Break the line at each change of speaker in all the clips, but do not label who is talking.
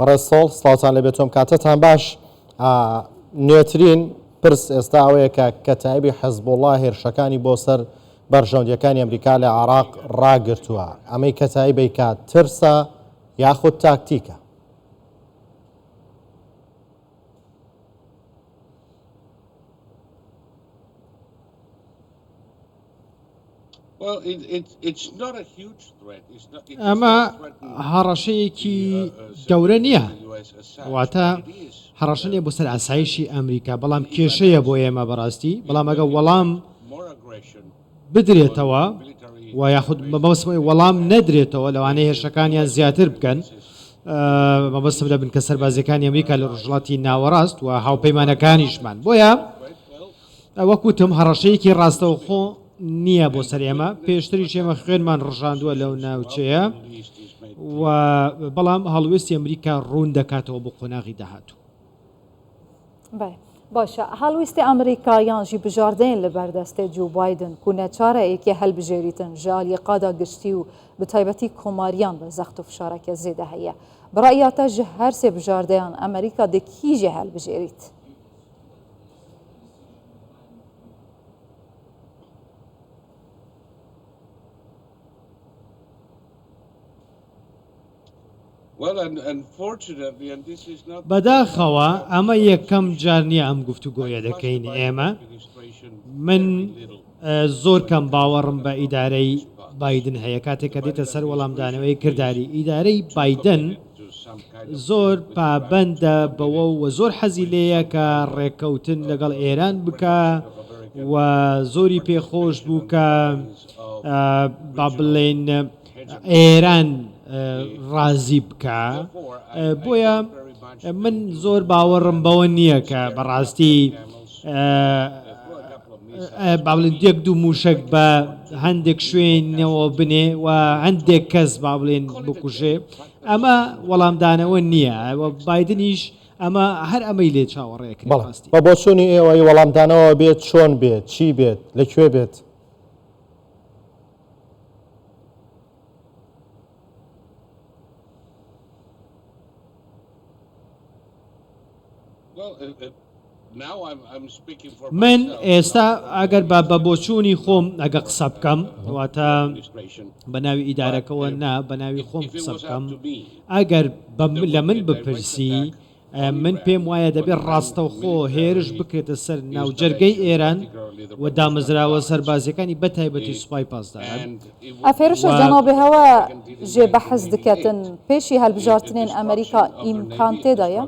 بەڕێز سۆڵ سڵاوتان لێبێت تۆم کاتەتان باش نوێترین پرس ئێستا ئەوەیە کە کەتایبی حەزبوڵا هێرشەکانی بۆ سەر بەرژەوەندیەکانی ئەمریکا لە عراق ڕاگرتووە ئەمەی کەتایبەی کات ترسە یاخود تاکتیکە؟
ئەمە هەڕەشەیەکی گەورە نییە واتە هەڕەشە نیە بۆ سەر ئاسایشی ئەمریکا بەڵام کێشەیە بۆ ئێمە بەڕاستی بەڵام ئەگە وەڵام بدرێتەوە و یاخود مەبەستم وەڵام نەدرێتەوە لەوانەیە هێرشەکانیان زیاتر بکەن مەبەستم لە بنکە سەربازیەکانی ئەمریکا لە ڕۆژهەڵاتی ناوەڕاست و هاوپەیمانەکانیشمان بۆیە وەک وتم هەڕەشەیەکی ڕاستەوخۆ نییە بۆ سەر ئێمە، پێشتریش ئێمە خوێنمان ڕژاندووە لەو ناوچەیە و بەڵام هەڵوێستی ئەمریکا ڕوون دەکاتەوە بۆ قۆناغی داهاتوو.
بەێ باشە هەڵویستی ئەمریکا یان ژی بژاردەیەن لە بەر دەستێ جو بایدن کو نەچارە یەکێ هەلبژێریتن ژ ئالیێ قادا گشتی و بە تایبەتی کۆماریان بە زەخت و فشارەکێ زێدە هەیە. بڕەیا تە ژ هەر سێ بژاردەیان ئەمریکا دێ کیژێ هەلبژێریت؟
بەداخەوە ئەمە یەکەم جار نییە ئەم گفتوگۆیە دەکەین ئێمە. من زۆر کەم باوەڕم بە ئیدارەی بایدن هەیە کاتێک کە دێتە سەر وەڵامدانەوەی کرداری ئیدارەی بایدن زۆر پابەندە بەوە و زۆر حەزی لێیە کە ڕێککەوتن لەگەڵ ئێران بکا و زۆری پێخۆش بوو کە با بڵێن ئێران ڕازی بکە بۆیە من زۆر باوەڕم بەوە نییە کە بەڕاستی با بڵێن یەک دوو موشک بە هەندێک شوێنەوە بنێ و هەندێک کەس با بڵێن بکوژێ ئەمە وەڵامدانەوە نییە و بایدنیش ئەمە هەر ئەمەی لێ چاوەڕێکرێ
بەڵێ
ڕاستی.
بە بۆچوونی ئێوە وەڵامدانەوە بێت چۆن بێت چی بێت لە کوێ بێت؟
من ئێستا ئەگەر بە بە بۆچوونی خۆم ئەگە قسە بکەم واتە بە ناوی ئیدارەکەوە نا بە ناوی خۆم قسە بکەم ئەگەر لە من بپرسی من پێم وایە دەبێت ڕاستەوخۆ هێرش بکرێتە سەر ناوجەرگەی ئێران و دامەزراوە سەربازیەکانی بە تایبەتی سوپای پاسداران.
ئەف هێرشە جەنابێ هەوە ژێ بەحس دکەتن پێشی هەلبژارتنێن ئەمریکا ئیمکان تێدایە؟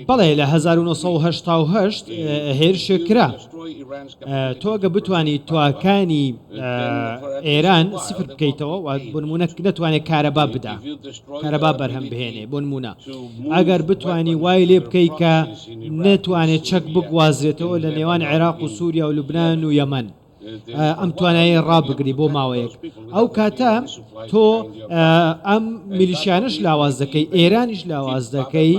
بەڵێ لە 1988 هێرشێک کرا تۆ ئەگە بتانی تواکانی ئێران سفر بکەیتەوە بۆ نمونە نەتوانێت کارەبا بدا کارەبا بەرهەم بهێنێ بۆ نمونە ئەگەر بتانی وای لێ بکەی کە نەتوانێت چەک بگوازرێتەوە لە نێوان عێراق و سووریا و لوبناان و یەمەن ئەم توانایەی ڕابگری بۆ ماوەیەک ئەو کاتە تۆ ئەم میلیشیانش لاواز دەکەی ئێرانیش لاواز دەکەی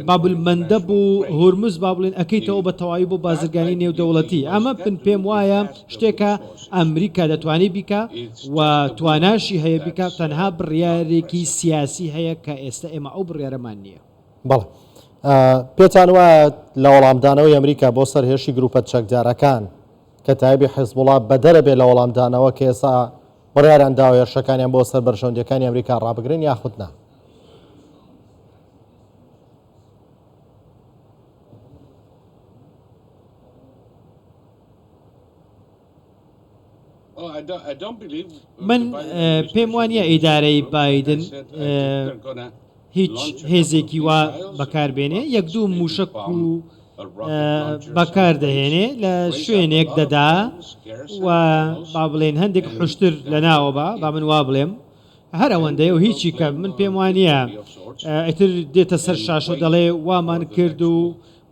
بابل مەندەب و هورمز با بڵێن ئەەکەیتەوە بە تەواوی بۆ بازرگانی نێودەوڵەتی ئەمە پن پێم وایە شتێکە ئەمریکا دەتوانێت بیکا و تواناشی هەیە بیکا تەنها بڕیارێکی سیاسی هەیە کە ئێستا ئێمە ئەو بڕیارەمان نییە.
بەڵێ. پێتان وایە لە وەڵامدانەوەی ئەمریکا بۆ سەر هێرشی گروپە چەکدارەکان کەتایبی حیزبوڵا بەدەرە بێ لە وەڵامدانەوە کە ئێستا بڕیاریان داوە هێرشەکانیان بۆ سەر بەرژەوەندیەکانی ئەمریکا ڕابگرن یاخود نا؟
من پێم وانە ئیدارەی بایدن هیچ هێزێکی وا بەکاربێنێ یەک دوو موشک و بەکار دەهێنێ لە شوێنێک دەدا و با بڵێن هەندێک حشتر لە ناوە بە با من وا بڵێم هەر ئەوەندەیە و هیچی کە من پێم وانە ئیتر دێتە سەر شاشە دەڵێ وامان کرد و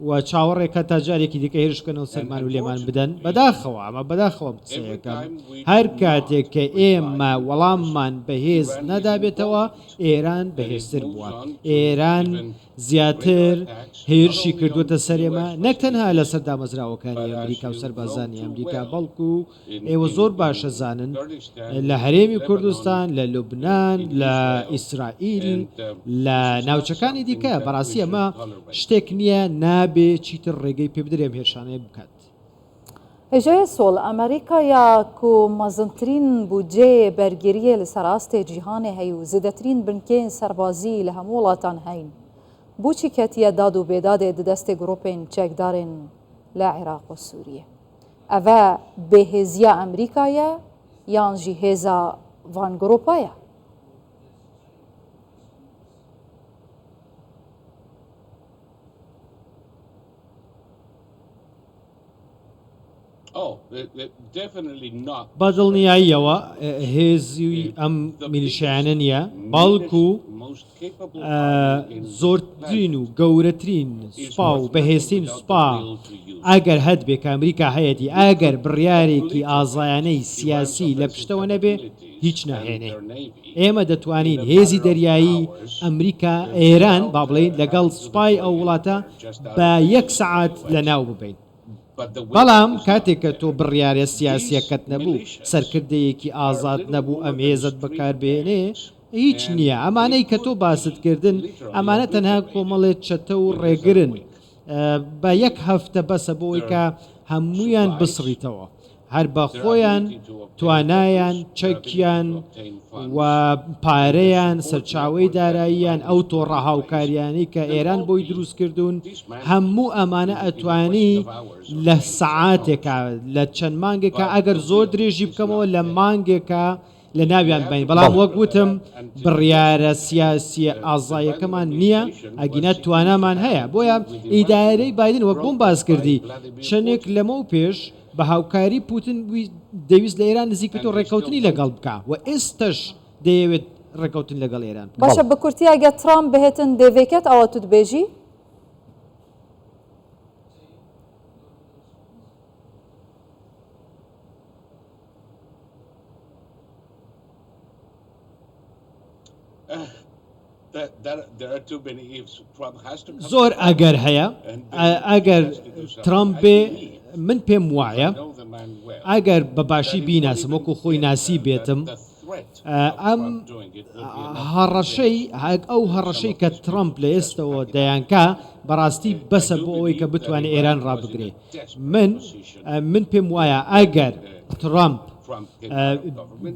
و چاوەڕێکە تا جارێکی دیکە هێرش بکەنەوە سەرمان و لێمان بدەن بەداخەوە ئەمە بەداخەوە قسەیەکەم هەر کاتێک کە ئێمە وەڵاممان بەهێز نەدابێتەوە ئێران بەهێزتر بووە ئێران. زیاتر هێرشی کردووەتە سەر ئێمە، نەک تەنها لەسەر دامەزراوەکانی ئەمریکا و سەربازانی ئەمریکا، بەڵکو ئێوە زۆر باش ئەزانن لە هەرێمی کوردستان، لە لوبنان، لە ئیسرائیل، لە ناوچەکانی دیکە، بەڕاستی ئەمە شتێک نییە نابێ چیتر ڕێگەی پێ بدرێ ئەم هێرشانەیە بکات.
هێژای سۆڵ، ئەمریکا یا کو مەزنترین بودجەیێ بەرگریێ li ser astê cîhanê heye û zêdetirîn binkeyên serbazî li hemû welatan heyîn, boçî ketiye dad û bêdadê di destê grûpên çekdarên li Iraq û Sûriyê? Eve bêhêziya Amerîka ye yan jî hêza van grûpa ye?
بە دڵنیاییەوە هێزی ئەم میلیشیایانە نییە، بەڵکو زۆرترین و گەورەترین سوپا و بەهێزترین سوپا ئەگەر هەتبێ کە ئەمریکا هەیەتی، ئەگەر بڕیارێکی ئازایانەی سیاسی لە پشتەوە نەبێ هیچ ناهێنێ. ئێمە دەتوانین هێزی دەریایی ئەمریکا، ئێران با بڵێین لەگەڵ سوپای ئەو وڵاتە بە یەک سەعات لەناو ببەین. بەڵام کاتێک کە تۆ بڕیارە سیاسییەکەت نەبوو، سەرکردەیەکی ئازاد نەبوو ئەم هێزەت بەکار بهێنێ، هیچ نییە. ئەمانەی کە تۆ باست کردن، ئەمانە تەنها کۆمەڵێ چەتە و ڕێگرن. بە یەک هەفتە بەسە بۆ ئەوەی کە هەموویان بسڕیتەوە. هەر بە خۆیان توانایان، چەکیان و پارەیان، سەرچاوەی داراییان، ئەو تۆڕە هاوکاریانەی کە ئێران بۆی دروست کردوون، هەموو ئەمانە ئەتوانی لە سەعاتێکا، لە چەند مانگێکا، ئەگەر زۆر درێژی بکەمەوە لە مانگێکا لەناویان بەین، بەڵام وەک وتم بڕیارە سیاسییە ئازایەکەمان نییە، ئەگینا توانامان هەیە. بۆیە ئیدارەی بایدن وەک بۆم باس کردی چەندێک لەمەو پێش بە هاوکاری پوتن دەیویست لە ئێران نزیک بێت و ڕێککەوتنی لەگەڵ بکا و ئێستەش دەیەوێت ڕێککەوتن لەگەڵ ئێران بکا.
باشە بە کورتی ئەگەر ترامپ بهێتن دێڤێکەت ئەوە تو دبێژی؟
زۆر ئەگەر هەیە ئەگەر ترامپ بێ من پێم وایە ئەگەر بە باشی بیناسم وەکو خۆی ناسی بێتم ئەم هەڕەشەی ئەو هەڕەشەی کە ترامپ لە ئێستەوە دەیانکا بەڕاستی بەسە بۆ ئەوەی کە بتوانێت ئێران ڕابگرێ من من پێم وایە ئەگەر ترامپ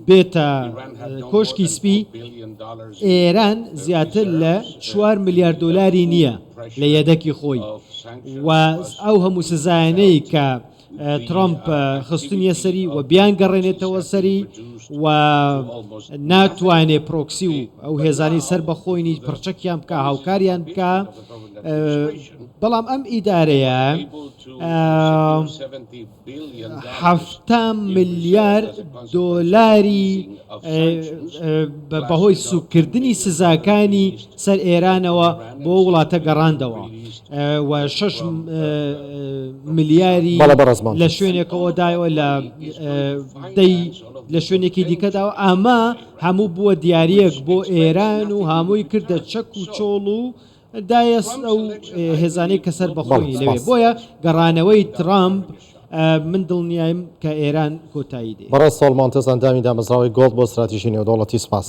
بێتە کۆشکی سپی ئێران زیاتر لە 4 ملیار دۆلاری نییە لە یەدەکی خۆی و ئەو هەموو سزایانەی کە ترامپ خستنیە سەری و بیان گەڕێنێتەوە سەری و ناتوانێ پرۆکسی و ئەو هێزانی سەر بەخۆینی پڕچەکیان بکە هاوکاریان بکە بەڵام ئەم ئیدارەیە 70 ملیار دۆلاری بەهۆی سوکردنی سزاکانی سەر ئێرانەوە بۆ وڵاتە گەڕاندەوە و 6 ملیاری لە شوێنێکەوە دایەوە لە دەی لە شوێنێکی دیکەداوە ئەمە هەموو بووە دیارەک بۆ ئێران و هەمووی کردە چەک و چۆڵ و دایە ئەو هێزانەی کە سەر بەخۆی لەوێ بۆیە گەڕانەوەی ترامپ من دڵنیایم کە ئێران کۆتایی دێ.
بەڕێز سۆڵ مۆنتس ئەندامی دامەزراوەی گۆڵد بۆ ستراتیژی نێودەوڵەتی سپاس.